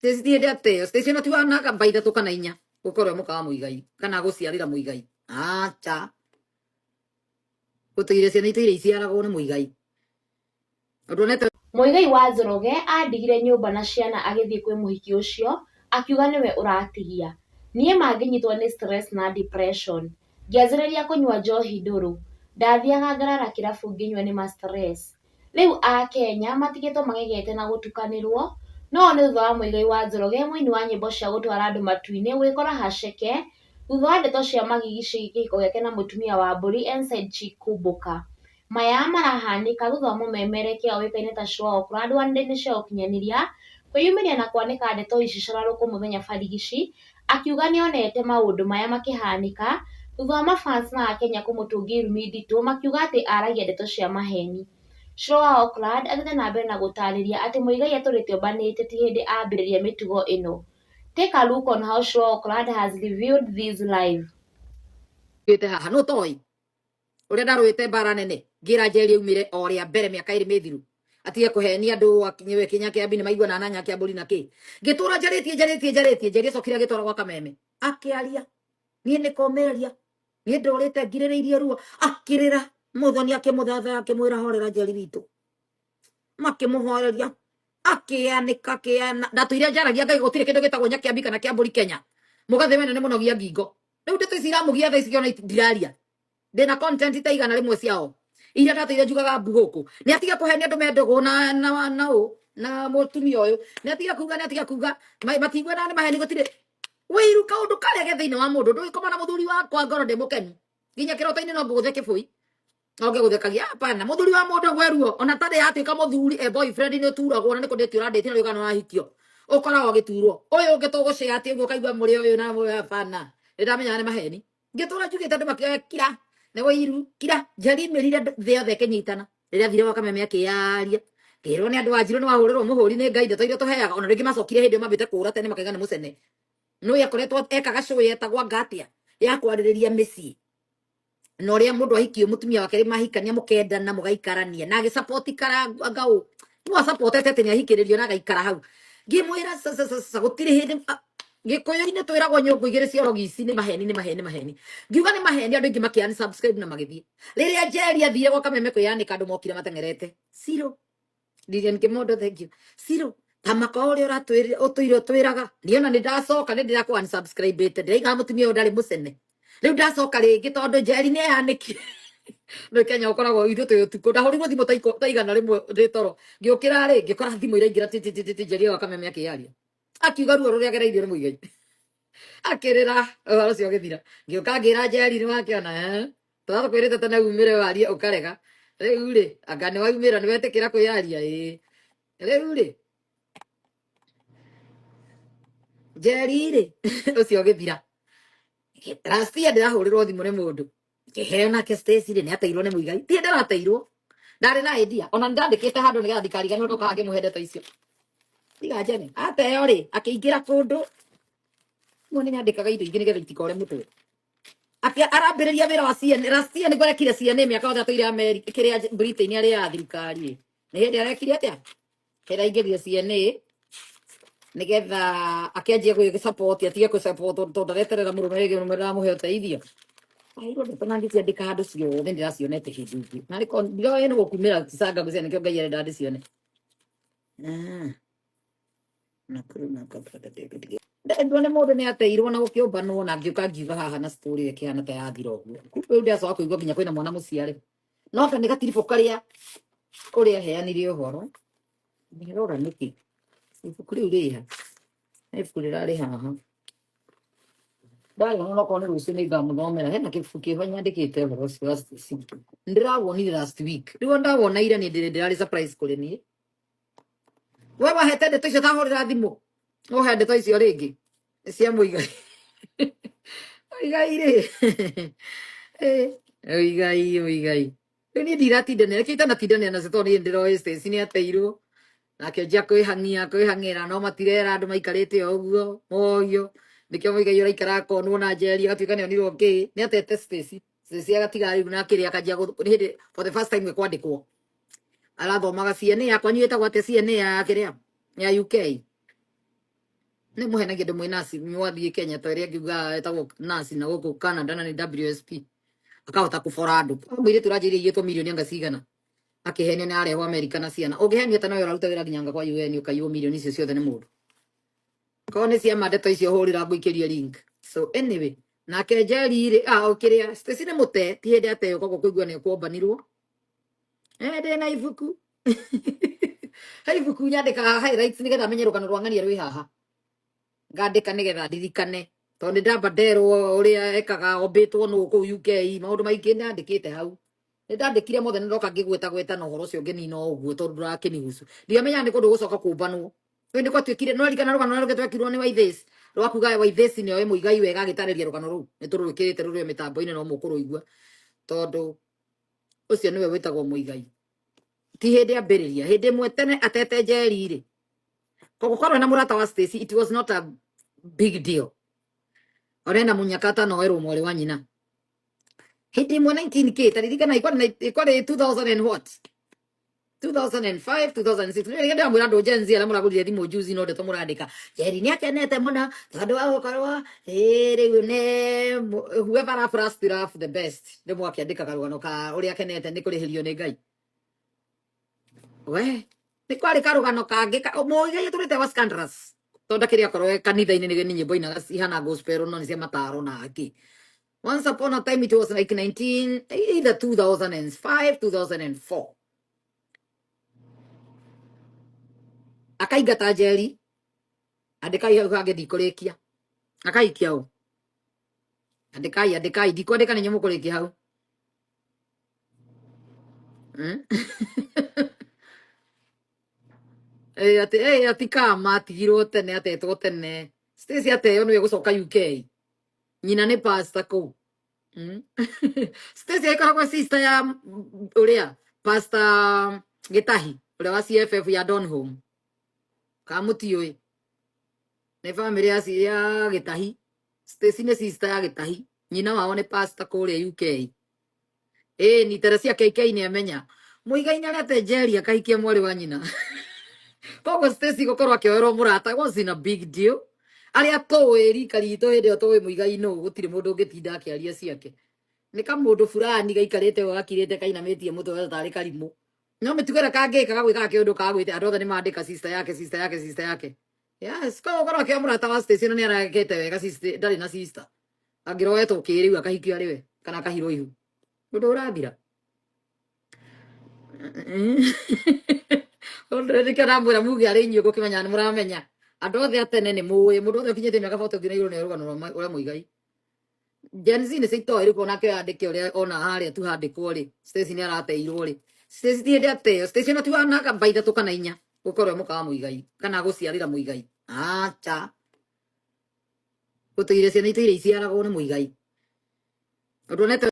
Stacy ti hĩndĩ ateo. Stacy ona ti wa namba ithatũ kana inya gũkorwo e mũka wa Mũigai kana gũciarĩra Mũigai. Acha. Gũtũire ciana itũire iciaragwo nĩ Mũigai. Ũndũ onete. Mũigai wa Njoroge andigire nyũmba na ciana agĩthiĩ kwĩ mũhiki ũcio akiuga nĩwe ũratigia. Niĩ ma ngĩnyitwo nĩ stress na depression. Ngĩanjĩrĩria kũnyua njohi ndũrũ. Ndathiaga ngarara kĩrabu ngĩnyua nĩ ma stress. Rĩu a-Kenya matigĩtwo magegete na gũtukanĩrwo, no ũũ nĩ thutha wa Muigai wa Njoroge mũini wa nyĩmbo cia gũtwara andũ matu-inĩ gwĩkora haceke thutha wa ndeto cia magigi ciĩgiĩ kĩhiko gĩake na mũtumia wa mbũri and side chick kumbũka. Maya marahanĩka thutha wa mũmemerekia ũĩkaine ta Shua Okrad wa nenda-inĩ cia ũkinyanĩria kwĩyumĩria na kwanĩka ndeto ici cararũkũ mũthenya barigici akiuga nĩonete maũndũ maya makĩhanĩka thutha wa mafans na akenya kũmũtũngia irumi nditũ makiuga atĩ aragia ndeto cia maheni. Shroa Oakland athiĩte na mbere na gũtarĩria atĩ Muigai atũrĩte ombanĩte ti hĩndĩ ambĩrĩria mĩtugo ĩno. Take a look on how Shroa Oakland has revealed this live. Ngĩte haha nũ toĩ ũrĩa ndarũĩte mbara nene ngĩra Njeri aumĩre o rĩa mbere mĩaka ĩrĩ mĩthiru atige kũhenia andũ akinyewe kinya kĩambi nĩ maiguana na Nyakiambũri na kĩ. Ngĩtũra njarĩtie njarĩtie njarĩtie. Njeri acokire agĩtwara gwa Kameme akĩaria niĩ nĩ komĩrĩria niĩ ndũrĩte ngirĩrĩirie ruo akĩrĩra Muthoni akĩmũthatha akĩmwĩra horera Njeri witũ makĩmũhoreria akĩanĩka akĩana ndatũire njaragia Ngai gũtirĩ kĩndũ gĩtagwo Nyakiambi kana Kĩambũri Kenya. Mũgathĩ wene nĩ mũnogia ngingo rĩu ndeto ici iramũgia thaa ici kĩona ndiraria ndĩna content ta 100 ciao iria ndatũire njugaga mbu gũkũ. Nĩ atige kũhenia andũ me ndũgũ na na na ũ na mũtumia ũyũ. Nĩ atige kuga, nĩ atige kuga matiguana nĩ maheni gũtirĩ wĩiru kaũndũ karĩa ge thĩinĩ wa mũndũ. Ndũgĩkoma na mũthuri wakwa ngoro ndĩ mũkenu nginya kĩroto-inĩ no ngũgũthe kĩbũi oke gũthekagia hapana. Mũthuri wa mũndũ gweruo ona tarĩ yatuĩka mũthuri e boyfriend nĩ ũturagwo na nĩ kũndĩti ũrandĩti na rĩu ũrahikio ũkoragwo ũgĩturwo ũyũ ũngĩ tũgũcĩa atĩ ũguo ũkaigua mũrĩ ũyũ na mũrĩ hapana. Nĩ ndamenyaga nĩ maheni ngĩtũra njugĩte andũ makĩoya kira nĩ wĩiru kira. Njeri mĩrire thĩ yothe ĩkĩnyitana rĩrĩa athire gwa Kameme akĩyaria ngĩrwo nĩ andũ anjirũ nĩ wahũrĩrwo mũhũri nĩ Ngai ndeto iria tũheaga ona rĩngĩ macokire hĩndĩ ĩyo mambĩte kũra tene makaiga nĩ mũcene nĩ akoretwo ekaga show yetagwo ngatia ya kwarĩrĩria mĩciĩ na ũrĩa mũndũ ahikio mũtumia wake rĩ mahikania mũkendana mũgaikarania na agĩsupport ngau no asupportete atĩ nĩ ahikĩrĩrio na agaikara hau. Ngĩmwĩra sasa gũtirĩ hĩndĩ gĩkũyũ-inĩ twĩragwo nyũngũ igĩrĩ cia rogici nĩ maheni nĩ maheni maheni. Ngiuga nĩ maheni andũ aingĩ makĩani subscribe na magĩthiĩ. Rĩrĩa Njeri athire gwa Kameme kwĩyanĩka andũ mokire mateng'erete Ciro Lilian Kimondo thank you Ciro ta maka ũrĩa ũratwĩrire ũtũire ũtwĩraga niĩ ona nĩ ndacoka nĩ ndĩrakũ unsubscribe ndĩraiga mũtumia ũyũ ndarĩ mũcene rĩu ndacoka rĩngĩ tondũ Njeri nĩ eyanĩkire nĩ Kenya ũkoragwo ithuĩ twĩ ũtukũ ndahũrirwo thimũ ta 100 ndĩ toro ngĩũkĩra rĩ ngĩkora thimũ iraingĩra ti ti ti ti Njeri gwa Kameme akĩyaria akiuga ruo rũrĩa agereirio nĩ Muigai akĩrĩra ũhoro ũcio ũgĩthira. Ngĩũka ngĩra Njeri nĩ wakĩona eh tũrakwĩrĩte tene umĩre warie ũkarega rĩu rĩ anga nĩ waumĩra nĩ wetĩkĩra kwĩyaria ĩĩ rĩu rĩ Njeri rĩ ũcio ũgĩthira. Last year ndĩrahũrĩrwo thimũ nĩ mũndũ ngĩheo nake Stacy rĩ nĩ ateirwo nĩ Muigai ti ndĩrateirwo ndarĩ na idea ona nĩndandĩkĩte handũ nĩgetha ndikariganĩrwo ndoka ngĩmũhe ndeto icio tiga njene ateo rĩ akĩingĩra kũndũ mo nĩ nyandĩkaga indo ingĩ nĩgetha itikore mũtwe. Akĩ arambĩrĩria wĩra wa CNN last year nĩguo arekire CNA mĩaka yothe atũire Amerika kĩrĩa Britain arĩ ya thirikari nĩ hĩndĩ arekire atĩa hĩndĩ aingĩrire CNA nĩgetha akĩanjie gwĩ support atige kũ support tondũ ndareterera mũrũme rĩngĩ mũrũme ndamũhe ũteithio. Airwo ndeto na ngĩciandĩka handũ ciothe ndĩracionete hĩndĩ ĩngĩ narĩ korwo ndiroĩ nĩ gũkumĩra canga gũcia nĩkĩo Ngai arenda ndĩcione. Ndendwo nĩ mũndũ nĩ ateirwo na gũkĩũmbanwo na ngĩũka ngiuga haha na story ĩkĩhana ta yathira ũguo. Kumbe rĩu ndĩracoka kũigua nginya kwĩna mwana mũciare no anga nĩ gatiribũ karĩa ũrĩa aheanire ũhoro ndĩrora nĩkĩ ibuku rĩu rĩha ibuku rĩrarĩ haha ndarĩona onokorwo nĩ rũciũ nĩ ngamũthomera hena kĩbuku kĩho nyandĩkĩte ũhoro ũcio wa Stacy. Ndĩrawonire last week rĩu ndawona ira nĩ ndĩrarĩ surprise kũrĩ niĩ. We wahete ndeto icio tahũrĩra thimũ ũhe ndeto icio rĩngĩ cia Muigai. Muigai rĩ Muigai Muigai rĩu niĩ ndiratindanĩra nĩkĩo itanatindanĩra nacio tondũ niĩ ndĩroĩ Stacy nĩ ateirwo na akĩanjia kwĩhang'ia kwĩhang'ĩra no matirera andũ maikarĩte o ũguo morio nĩkĩo Muigai ũraikara akonwo na Njeri agatuĩka nĩ onirwo kĩ nĩ atete Stacy. Stacy agatiga rĩu na akĩrĩa akanjia nĩ hĩndĩ for the first time kwandĩkwo arathomaga CNA yakwa nyu ĩtagwo atĩa CNA ya kĩrĩa ya UK. Nĩ mũhenagia andũ mwĩ nasi mwathiĩ Kenya ta ĩrĩa ngiuga etagwo nasi na gũkũ Canada na nĩ WSP akahota kũbora andũ. Mũirĩtu ũranjĩire iyĩtwo mirioni anga cigana akĩhenio nĩ arehwo Amerika na ciana. Ũngĩhenio ta nowe ũraruta wĩra nginya anga kwa UN ũkaiywo mirioni icio ciothe nĩ mũndũ. Korwo nĩ ciama ndeto icio hũrĩra ngũikĩrie link. So anyway, nake Njeri rĩ, ũkĩrĩa Stacy nĩ mũte ti hĩndĩ ateo koguo kũigua nĩ kwombanirwo. Ndĩ na ibuku. He ibuku nyandĩkaga highlights nĩgetha menye rũgano rwa ng'ania rwĩ haha. Ngandĩka nĩgetha ndirikane tondũ nĩ ndamba nderwo ũrĩa ekaga ombĩtwo nũ kũu UK maũndũ maingĩ nyandĩkĩte hau. Nĩ ndandĩkire mothe nĩ ndoka ngĩgweta gweta na ũhoro ũcio ngĩnina o ũguo tondũ ndũrakĩnihusu. Ndiamenya nĩ kũndũ gũcoka kũmbanwo. Rĩu nĩ gwatuĩkire no ririkana rũgano rũrĩa twekirwo nĩ Waithĩci rwa kuga Waithĩci nĩoĩ Mũigai wega agĩtarĩria rũgano rũu. Nĩ tũrwĩkĩrĩte rũrĩ o mĩtambo-inĩ no mũkũrũigua tondũ ũcio nĩwe wĩtagwo Mũigai. Ti hĩndĩ ambĩrĩria hĩndĩ ĩmwe tene atete Njeri rĩ koguo korwo na mũrata wa Stacy it was not a big deal. Orena munyaka atanoerwo mwarĩ wa nyina. Hĩndĩ ĩmwe 19K taririkana ikwarĩ 2000 and what 2005 2006 rĩrĩa ndĩramwĩra andũ Gen Z arĩa mũragũrire thimũ juzi no ndeto mũrandĩka Njeri nĩ akenete mũno tondũ wa gũkorwo rĩu nĩ whoever laugh last laugh the best nĩ mwakĩandĩka karũgano ka ũrĩa akenete nĩ kũrĩhĩrio nĩ Ngai. We nĩ kwarĩ karũgano kangĩ Mũigai atũrĩte wa scandalous tondũ ndakĩrĩ akorwo e kanitha-inĩ nĩ nyĩmbo inaga cihana gospel no nĩ cia mataro na akĩ. Once upon a time it was like 19 either 2005 2004 akaingata Njeri andĩkai hau hangĩ ndikũrĩkia akaikia ũ andĩkai andĩkai ndikwandĩka nĩ nyũmũ hau. Ati ati kama atigirwo tene atetwo tene Stacy ateo nĩwe gũcoka UK nyina nĩ pastor kũu. Stacy aikoragwo sister ya ũrĩa pastor Gĩtahi ũrĩa wa CFF ya Donholm kamũtiũĩ nĩ family ya ya Gĩtahi. Stacy nĩ sister ya Gĩtahi nyina wao nĩ pastor kũrĩa UK. Ni Teresia KK nĩ amenya Mũigai nĩ arete Njeri akahikia mwarĩ wa nyina. Koguo Stacy gũkorwo akĩoerwo mũrata was in a big deal. Arĩa tũĩ rika ritũ hĩndĩ ĩyo tũĩ Mũigai nũ gũtirĩ mũndũ ũngĩtinda akĩaria ciake. Nĩ kamũndũ fulani gaikarĩte ũguo gakirĩte kainamĩtie mũtwe tarĩ karimũ. No mĩtugo ĩrĩa kangĩka gagwĩkaga kĩũndũ kagwĩte andũ othe nĩ mandĩka sister yake sister yake sister yake. Yes, koguo gũkorwo akĩoya mũrata wa Stacy no nĩ arekete wega sister ndarĩ na sister. Angĩroetwo kĩrĩu akahikio arĩ we kana akahirwo ihu. Ũndũ ũrathira. Ũndũ nĩkĩo ndamwĩra muge arĩ inyuĩ gũkĩmenya nĩ mũramenya. Andũ othe a tene nĩ mũĩ mũndũ wothe ũkinyĩtie mĩaka 40 nginya igũrũ nĩ rũgano rwa Mũigai. Gen Z nĩ citoĩ rĩu onake andĩke ũrĩa ona harĩa tu handĩkwo rĩ Stacy nĩ arateirwo rĩ Stacy ti hĩndĩ ateo Stacy ona ti wa namba ithatũ kana inya gũkorwo e mũka wa Mũigai kana gũciarĩra Mũigai. Acha gũtũire ciana itũire iciaragwo nĩ Mũigai. Ũndũ onete